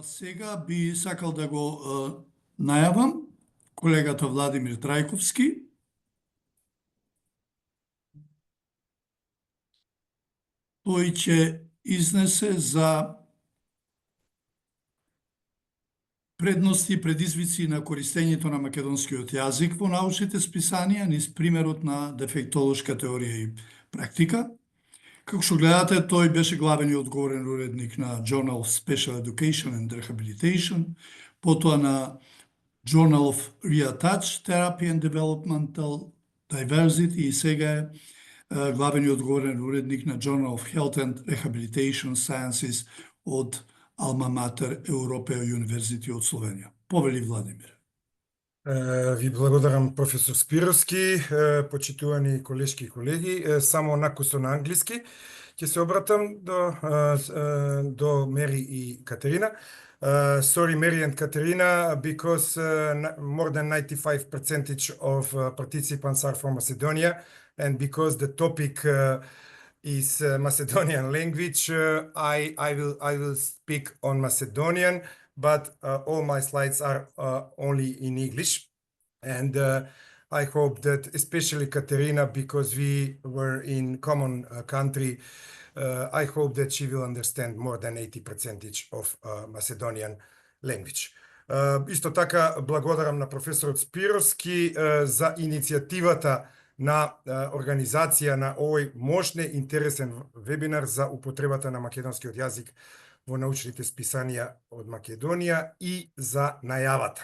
Сега би сакал да го најавам колегата Владимир Трајковски. Тој ќе изнесе за предности и предизвици на користењето на македонскиот јазик во научните списанија, низ примерот на дефектолошка теорија и практика. Како што гледате, тој беше главен и одговорен уредник на Journal of Special Education and Rehabilitation, потоа на Journal of Reattached Therapy and Developmental Diversity и сега е главен и одговорен уредник на Journal of Health and Rehabilitation Sciences од Alma Mater European University од Словенија. Повели Владимир. Ви благодарам, професор Спировски, почитувани колешки и колеги. Само накусо на англиски ќе се обратам до Мери и Катерина. Sorry, Mary and Katerina, because more than 95% of participants are from Macedonia, and because the topic is Macedonian language, I will speak on Macedonian, but all my slides are only in English. And I hope that, especially Katerina, because we were in common country, I hope that she will understand more than 80% of Macedonian language. Исто така, благодарам на професорот Спировски за иницијативата на организација на овој мощен интересен вебинар за употребата на македонскиот јазик во научните списанија од Македонија и за најавата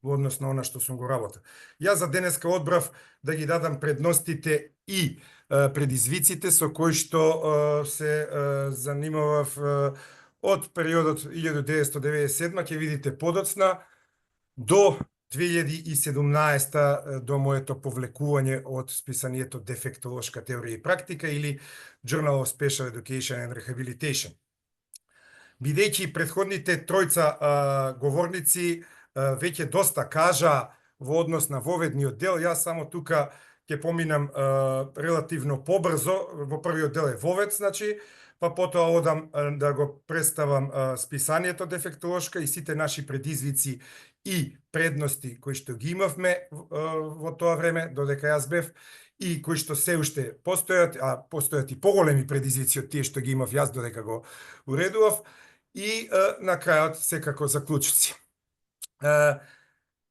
во однос на она што сум го работил. Јас за денеска одбрав да ги дадам предностите и предизвиците со кои што се занимавав од периодот 1997, ќе видите подоцна, до 2017 до моето повлекување од списанието Дефектолошка теорија и практика или Journal of Special Education and Rehabilitation. Бидејќи предходните тројца говорници веќе доста кажа во однос на воведниот дел, јас само тука ќе поминам релативно побрзо. Во првиот дел е вовед, значи, па потоа одам да го представам списанието Дефектолошка и сите наши предизвици и предности кои што ги имавме во тоа време, додека јас бев, и кои што се уште постојат, а постојат и поголеми предизвици од тие што ги имав јас додека го уредував, и на крајот секако заклучици.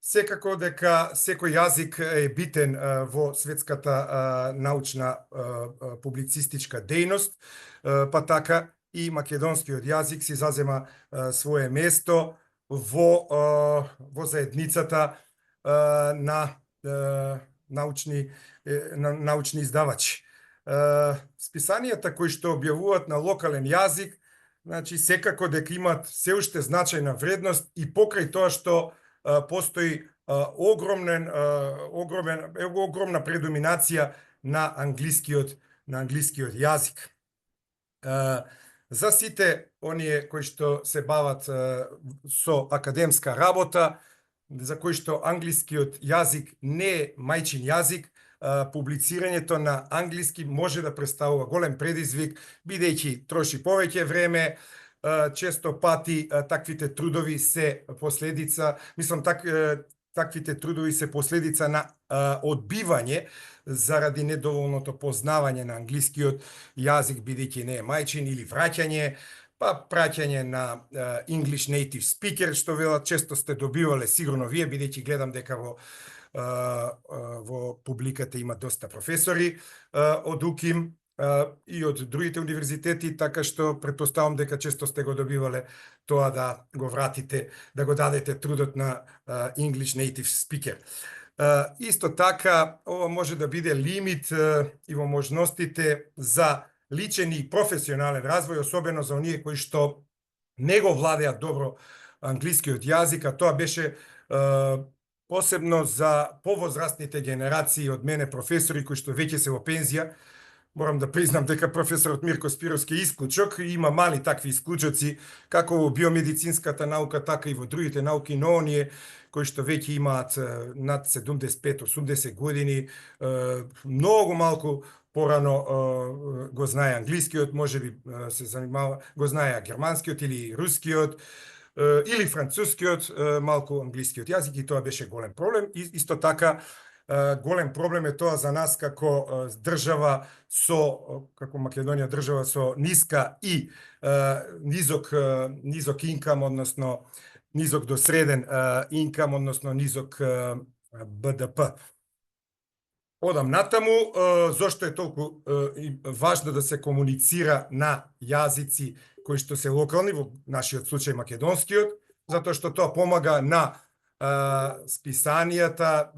Секако дека секој јазик е битен во светската научна публицистичка дејност, па така и македонскиот јазик си зазема свое место во заедницата на научни издавачи. Списанијата кои што објавуваат на локален јазик, значи секако дека имаат се уште значајна вредност и покрај тоа што постои огромна предоминација на англискиот јазик. За сите оние кои што се бават со академска работа, за кои што англискиот јазик не е мајчин јазик, публицирањето на англиски може да представува голем предизвик, бидејќи троши повеќе време, често пати таквите трудови се последица, таквите трудови се последица на одбивање заради недоволното познавање на англискиот јазик, бидејќи не е мајчин, или враќање, па праќање на English native speaker, што велат, често сте добивале сигурно вие, бидејќи гледам дека во публиката има доста професори од УКИМ и од другите универзитети, така што претпоставам дека често сте го добивале тоа да го вратите, да го дадете трудот на English native speaker. Исто така, ова може да биде лимит и во можностите за личен и професионален развој, особено за оние кои што не го владеат добро англискиот јазик, а тоа беше посебно за повозрастните генерации од мене професори кои што веќе се во пензија. Морам да признам дека професорот Мирко Спировски е исклучок, и има мали такви исклучоци, како во биомедицинската наука, така и во другите науки, но оние кои што веќе имаат над 75-80 години, многу малку порано го знае англискиот, можеби се занимава, го знае германскиот или рускиот, или францускиот, малку англискиот јазик, и тоа беше голем проблем. И исто така голем проблем е тоа за нас како држава како Македонија држава со ниска и низок инкам, односно низок до среден инкам, односно низок БДП. Одам натаму, зошто е толку важно да се комуницира на јазици кои што се локални, во нашиот случај македонскиот, затоа што тоа помага на списанијата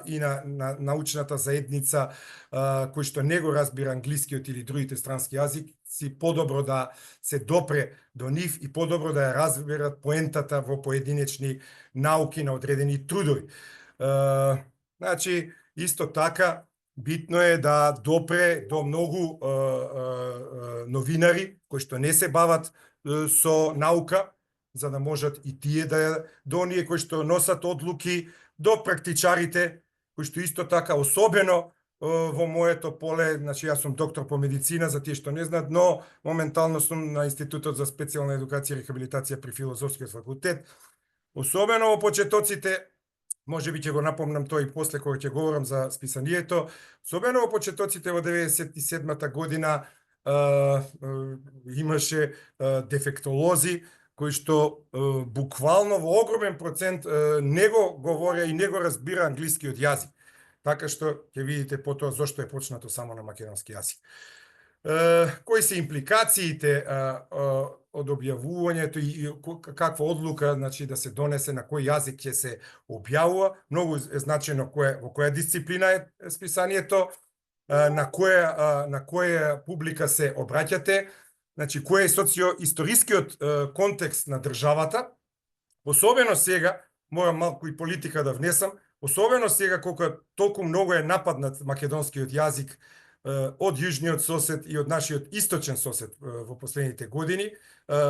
и на научната заедница кој што не го разбира англискиот или другите странски јазици, подобро да се допре до нив и подобро да ја разберат поентата во поединечни науки на одредени трудови. Значи, исто така, битно е да допре до многу новинари кои што не се бават со наука, за да можат и тие до оние кои што носат одлуки, до практичарите, кои што исто така, особено во моето поле, значи јас сум доктор по медицина, за тие што не знаат, но моментално сум на Институтот за специјална едукација и рехабилитација при Филозофскиот факултет. Особено во почетоците, можеби ќе го напомнам тоа и после кога ќе говорам за списанието, особено во почетоците во 97-та година имаше дефектолози кои што буквално во огромен процент не го говореа и не го разбира англискиот јазик. Така што ќе видите потоа зошто е почнато само на македонски јазик. Кои се импликациите од објавувањето и каква одлука, значи, да се донесе на кој јазик ќе се објавува, многу е значено во која дисциплина е списанието, на која публика се обраќате, значи кој е социоисторискиот контекст на државата. Особено сега, морам малку и политика да внесам, особено сега колку толку многу е нападнат македонскиот јазик од јужниот сосед и од нашиот источен сосед во последните години,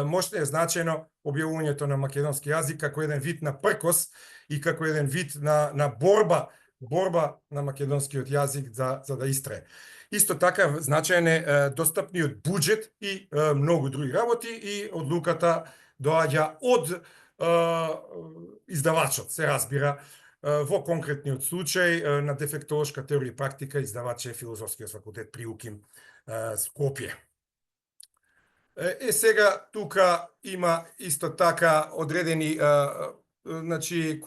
може е значено објавувањето на македонски јазик како еден вид на пркос и како еден вид на борба на македонскиот јазик за да истрае. Исто така значаен е достапниот буџет и многу други работи, и одлуката доаѓа од издавачот, се разбира. Во конкретниот случај на дефектолошка теорија и практика издавач е Филозофскиот факултет при УКИМ Скопје. Сега тука има исто така одредени значи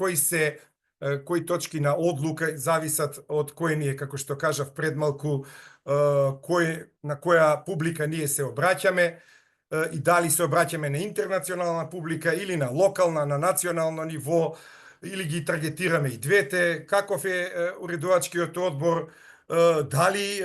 кои точки на одлука зависат од кој ние, како што кажав пред малку, на која публика ние се обраќаме и дали се обраќаме на интернационална публика или на локална, на национално ниво, или ги таргетираме и двете, каков е уредувачкиот одбор, дали,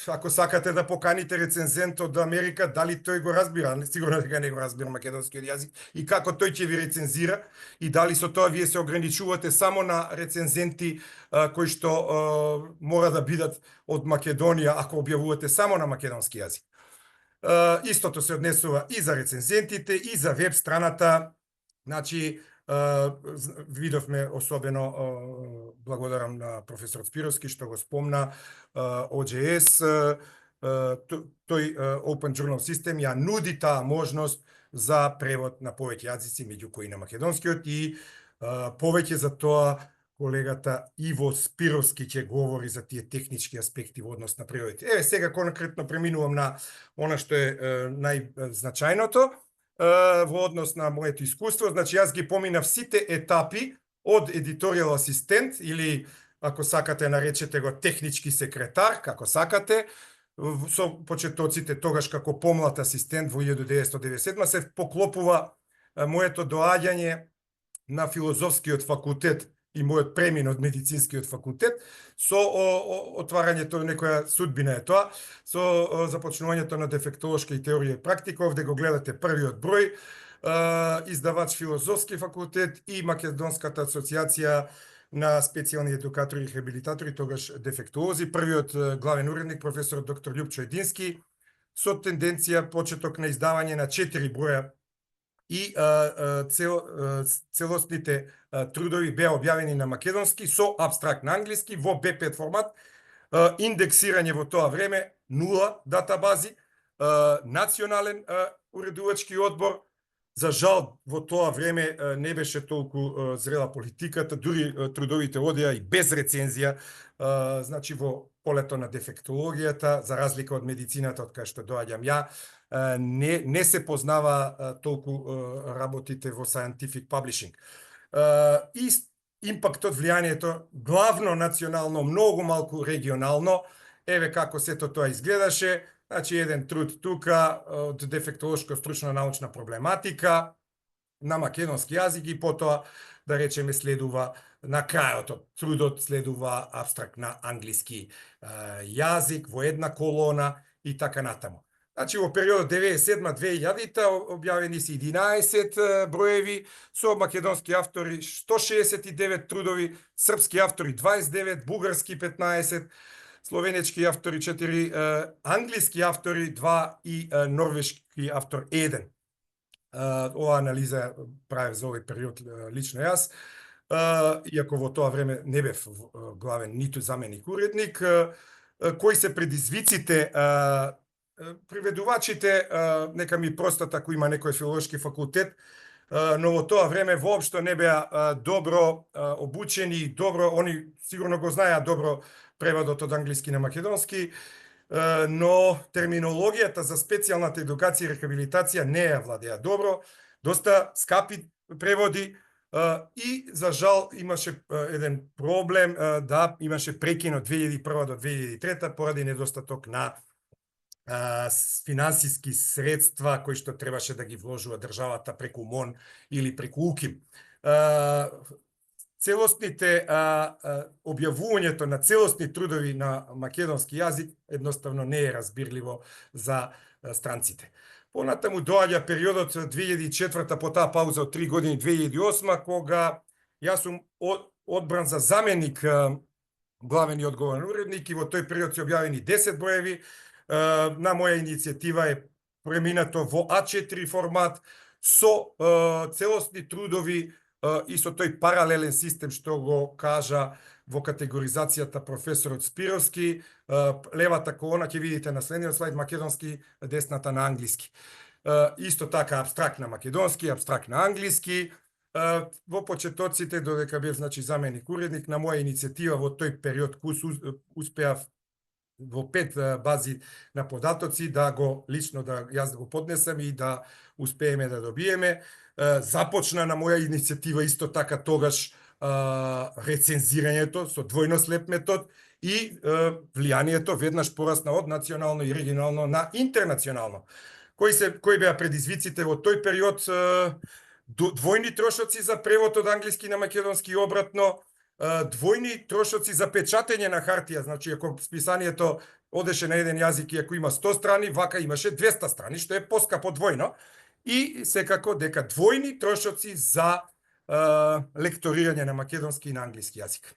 ако сакате да поканите рецензент од Америка, дали тој го разбира, сигурно дека не го разбира македонскиот јазик, и како тој ќе ви рецензира, и дали со тоа вие се ограничувате само на рецензенти кои што мора да бидат од Македонија, ако објавувате само на македонски јазик. Истото се однесува и за рецензентите, и за веб страната. Значи, видовме, особено благодарам на професор Спировски што го спомна, OJS, тој Open Journal System ја нуди таа можност за превод на повеќе јазици, меѓу кои на македонскиот, и повеќе за тоа колегата Иво Спировски ќе говори за тие технички аспекти во однос на преводите. Сега конкретно преминувам на она што е најзначајното во однос на моето искуство. Значи, јас ги поминав сите етапи од едиторијал асистент, или, ако сакате, наречете го технички секретар, како сакате, со почетоците тогаш како помлад асистент во 1997 се поклопува моето доаѓање на Филозофскиот факултет и мојот премин од медицинскиот факултет со отварањето, некоја судбина е тоа, со започнувањето на дефектолошка и теорија и практика. Овде го гледате првиот број, издавач Филозофски факултет и Македонската асоциација на специјални едукатори и рехабилитатори, тогаш дефектолози. Првиот главен уредник професор доктор Љупчо Едински, со тенденција почеток на издавање на 4 броја, и целосните трудови беа објавени на македонски со абстракт на англиски во B5 формат, индексирање во тоа време, 0 датабази, национален уредувачки одбор. За жал, во тоа време не беше толку зрела политиката, дури трудовите одеа и без рецензија, значи во полето на дефектологијата, за разлика од медицината, од кај што доаѓам ја, не се познава толку работите во scientific publishing. И импактот, влијанието, главно национално, многу малку регионално, еве како сето тоа изгледаше. Значи, еден труд тука од дефектолошко стручна научна проблематика на македонски јазик и потоа, да речеме, следува на крајот од трудот следува абстракт на англиски јазик во една колона и така натаму. Значи, во периодот 97-2000 објавени се 11 броеви, со македонски автори 169 трудови, српски автори 29, бугарски 15, словенечки автори 4, англиски автори 2 и норвешки автор 1. Ова анализа правев за овој период лично јас, иако во тоа време не бев главен ниту заменик уредник. Кои се предизвиците? Преведувачите, нека ми простат ако има некој филолошки факултет, но во тоа време воопшто не беа добро обучени, добро, они сигурно го знаеа добро преводот од англиски на македонски, но терминологијата за специјалната едукација и рехабилитација не ја владеа добро, доста скапи преводи и за жал имаше еден проблем да имаше прекин од 2001 до 2003 поради недостаток на финансиски средства кои што требаше да ги вложува државата преку МОН или преку УКИМ. Целосните објавувањето на целосни трудови на македонски јазик едноставно не е разбирливо за странците. Понатаму доаѓа периодот 2004 по таа пауза од 3 години 2008 кога јас сум одбран за заменик главен и одговорен уредник и во тој период се објавени 10 броеви. На моја иницијатива е преминато во А4 формат со целосни трудови и со тој паралелен систем што го кажа во категоризацијата професорот Спировски. Левата колона ќе видите на следниот слайд македонски, десната на англиски. Исто така абстракт на македонски, абстракт на англиски. Во почетоците, додека бев заменик уредник, на моја иницијатива во тој период успеав во 5 бази на податоци да го лично јас да го поднесам и да успееме да добиеме. Започна на моја иницијатива исто така тогаш рецензирањето со двојно слеп метод и влијанието веднаш порасна од национално и регионално на интернационално. Кои беа предизвиците во тој период? Двојни трошоци за превод од англиски на македонски и обратно, двојни трошоци за печатење на хартија, значи ако списанието одеше на еден јазик и ако има 100 страни, вака имаше 200 страни, што е поскапо двојно, и секако дека двојни трошоци за лекторирање на македонски и на англиски јазик.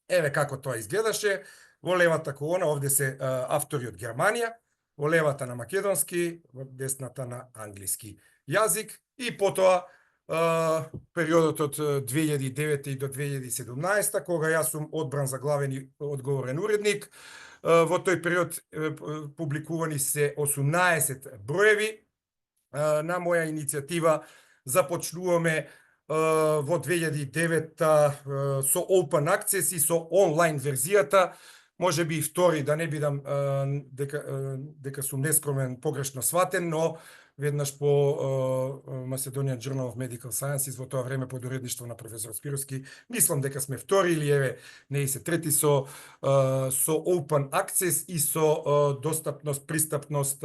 Еве како тоа изгледаше. Во левата колона овде се автори од Германија, во левата на македонски, во десната на англиски јазик и потоа периодот од 2009 и до 2017, кога јас сум одбран за главен и одговорен уредник. Во тој период публикувани се 18 броеви. На моја иницијатива започнуваме во 2009 со Open Access и со онлайн верзијата, може би и втори, да не бидам дека сум нескромен, погрешно сватен, но веднаш по Macedonian Journal of Medical Sciences во тоа време под уредништво на професор Спировски, мислам дека сме втори или еве не и се трети со Open Access и со достапност, пристапност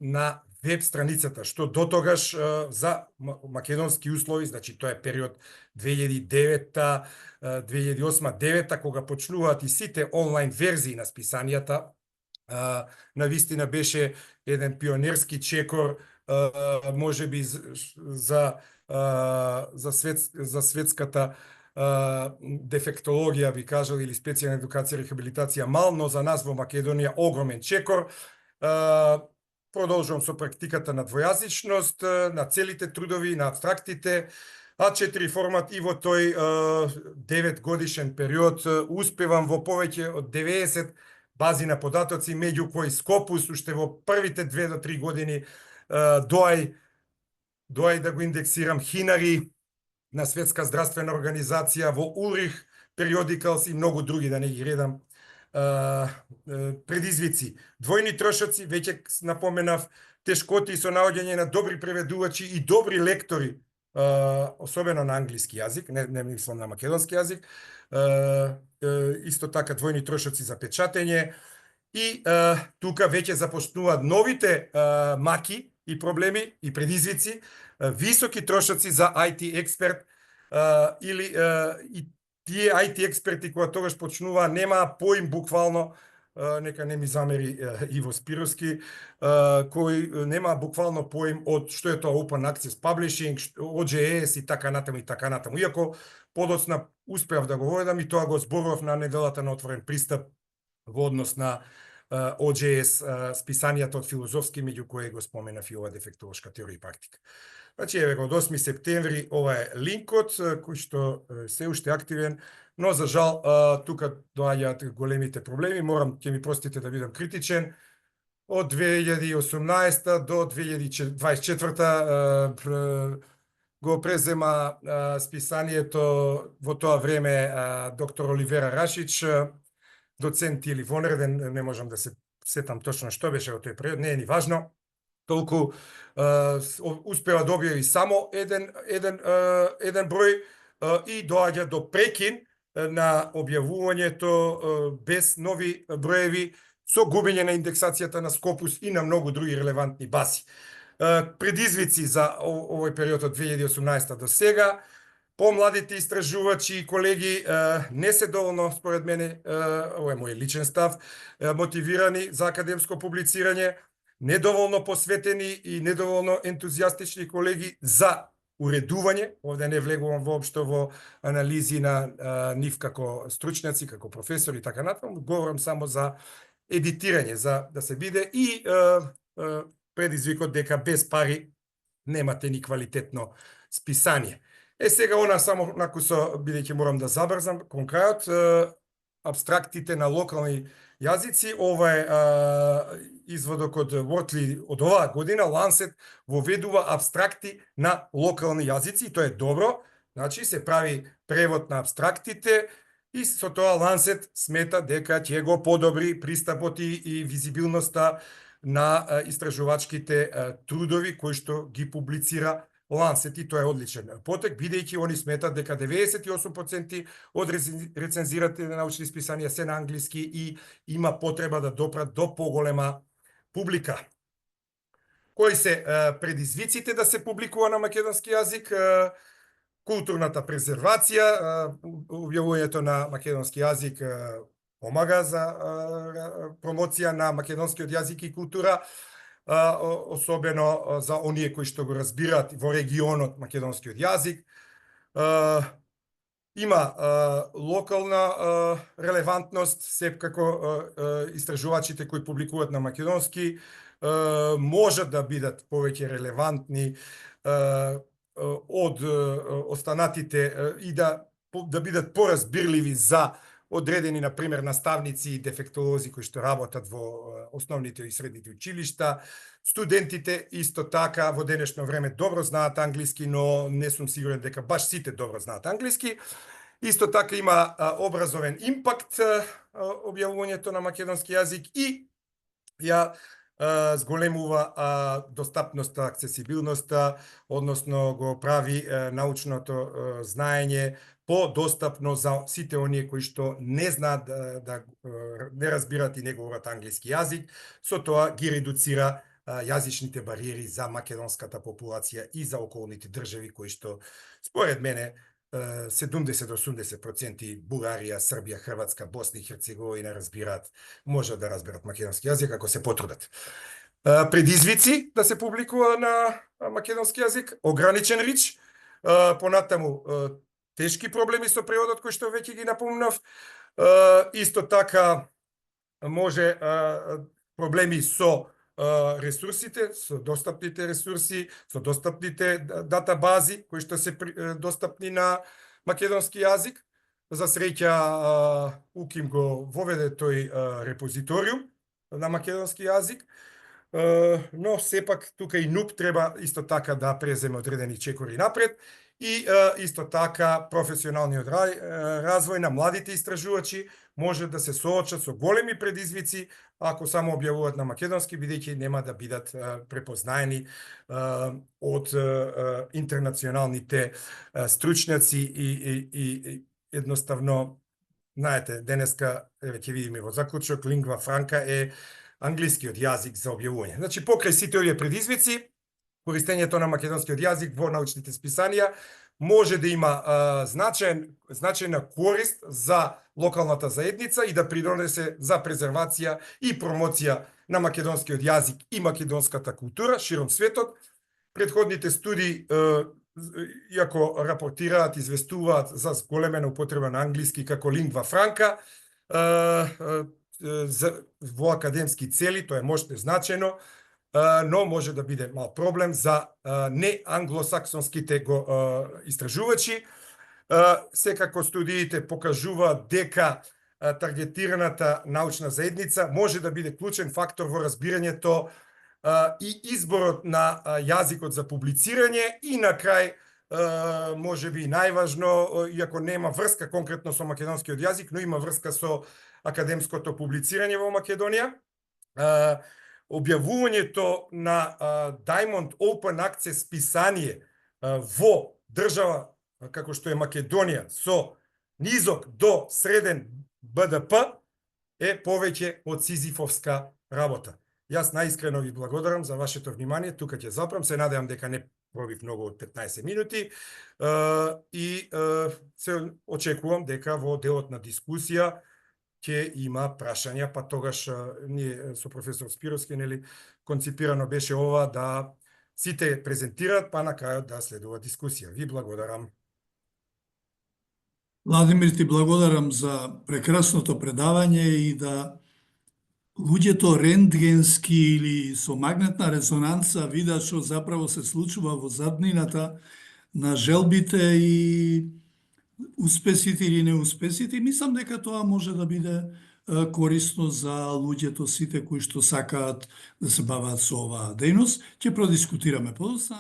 на веб страницата, што дотогаш за македонски услови, значи тоа е период 2009, 2008-2009, кога почнуваат и сите онлайн верзии на списанијата, навистина беше еден пионерски чекор, можеби за светската дефектологија, би кажал, или специјална едукација и рехабилитација мал, но за нас во Македонија огромен чекор. Продолжувам со практиката на двојазичност, на целите трудови, на абстрактите. А4 формат и во тој 9 годишен период успевам во повеќе од 90 бази на податоци, меѓу кои Scopus уште во првите 2 до 3 години доај да го индексирам, Хинари на Светска здравствена организација, во Урих Periodicals и многу други, да не ги редам. Предизвици, двојни трошоци, веќе напоменав, тешкоти со наоѓање на добри преведувачи и добри лектори, особено на англиски јазик, не мислам на македонски јазик, исто така двојни трошоци за печатење и тука веќе започнуваат новите маки и проблеми и предизвици, високи трошоци за IT експерт или и тие IT експерти кои тогаш почнуваа немаа поим буквално, нека не ми замери Иво Спировски, кој нема буквално поим од што е тоа Open Access Publishing, OJS и така натаму и така натаму. Иако подоцна успеав да го водам и тоа го зборував на неделата на отворен пристап во однос на OJS списанијата од филозофски, меѓу кои го споменав и ова дефектолошка теорија и практика. Значи, еве го, од 8 септември ова е линкот, кој што се уште активен, но за жал тука доаѓаат големите проблеми, ќе ми простите да бидам критичен, од 2018 до 2024 го презема списанието во тоа време доктор Оливера Рашич, доцент или вонреден, не можам да се сетам точно што беше во тој период, не е ни важно, толку успева да објави само еден број и доаѓа до прекин на објавувањето без нови броеви, со губење на индексацијата на Scopus и на многу други релевантни бази. Предизвици за овој период од 2018 до сега, помладите истражувачи и колеги не се доволно, според мене, ова е мој личен став, мотивирани за академско публицирање, недоволно посветени и недоволно ентузијастични колеги за уредување. Овде не влегувам воопшто во анализи на нив како стручњаци, како професори и така натаму, говорам само за едитирање, за да се биде и предизвикот дека без пари немате ни квалитетно списание. Сега она само накусо, бидејќи морам да забрзам кон крајот, абстрактите на локални јазици, ова е изводок од Wordly од оваа година, Lancet воведува абстракти на локални јазици, и тоа е добро, значи се прави превод на абстрактите, и со тоа Lancet смета дека ќе го подобри пристапот и визибилноста на истражувачките трудови кои што ги публицира Lancet, и тоа е одличен потек, бидејќи они сметат дека 98% од рецензираните научни списанија се на англиски и има потреба да допрат до поголема публика. Кои се предизвиците да се публикува на македонски јазик? Културната презервација, објавувањето на македонски јазик помага за промоција на македонскиот јазик и култура, особено за оние кои што го разбираат во регионот македонскиот јазик. Има локална релевантност, секако истражувачите кои публикуваат на македонски можат да бидат повеќе релевантни од останатите и да бидат поразбирливи за одредени, например, наставници и дефектолози кои што работат во основните и средните училишта. Студентите исто така во денешно време добро знаат англиски, но не сум сигурен дека баш сите добро знаат англиски. Исто така има образовен импакт објавувањето на македонски јазик и ја зголемува достапноста, аксесибилноста, односно го прави научното знаење подостапно за сите оние кои што не знаат не разбират и не говорат англиски јазик, со тоа ги редуцира јазичните бариери за македонската популација и за околните држави кои што, според мене, 70-80% Бугарија, Србија, Хрватска, Босна и Херцеговина можат да разберат македонски јазик ако се потрудат. Предизвици да се публикува на македонски јазик, ограничен рич, понатаму тешки проблеми со преводот кој што веќе ги напомнав, исто така може проблеми со ресурсите, со достапните ресурси, со достапните датабази кои што се достапни на македонски јазик. За среќа УКИМ го воведе тој репозиториум на македонски јазик, но сепак тука и НУП треба исто така да преземе одредени чекори напред и исто така професионалниот развој на младите истражувачи може да се соочат со големи предизвици ако само објавуваат на македонски, бидејќи нема да бидат препознаени од интернационалните стручњаци и едноставно, знаете, денеска, еве ќе видиме во заклучок, лингва франка е англискиот јазик за објавување. Значи, покрај сите овие предизвици, користењето на македонскиот јазик во научните списанија може да има значајна корист за локалната заедница и да придонесе за презервација и промоција на македонскиот јазик и македонската култура широм светот. Предходните студии, иако рапортираат, известуваат за зголемена употреба на англиски како лингва франка, во академски цели, тоа е можно значено, но може да биде мал проблем за не англосаксонските истражувачи. Секако студиите покажуваат дека таргетираната научна заедница може да биде клучен фактор во разбирањето и изборот на јазикот за публицирање и на крај може би најважно, иако нема врска конкретно со македонскиот јазик, но има врска со академското публицирање во Македонија, објавувањето на Diamond Open Access писание во држава како што е Македонија со низок до среден БДП е повеќе од сизифовска работа. Јас наискрено ви благодарам за вашето внимание, тука ќе запрам, се надевам дека не пробив многу од 15 минути и се очекувам дека во делот на дискусија ќе има прашања, па тогаш ние со професор Спировски, нели, конципирано беше ова да сите презентираат, па на крајот да следува дискусија. Ви благодарам. Владимир, ти благодарам за прекрасното предавање и да луѓето рентгенски или со магнетна резонанца видат што заправо се случува во заднината на желбите и успесите или неуспесите. Мислам дека тоа може да биде корисно за луѓето сите кои што сакаат да се бават со оваа дејност. Ќе продискутираме подоцна.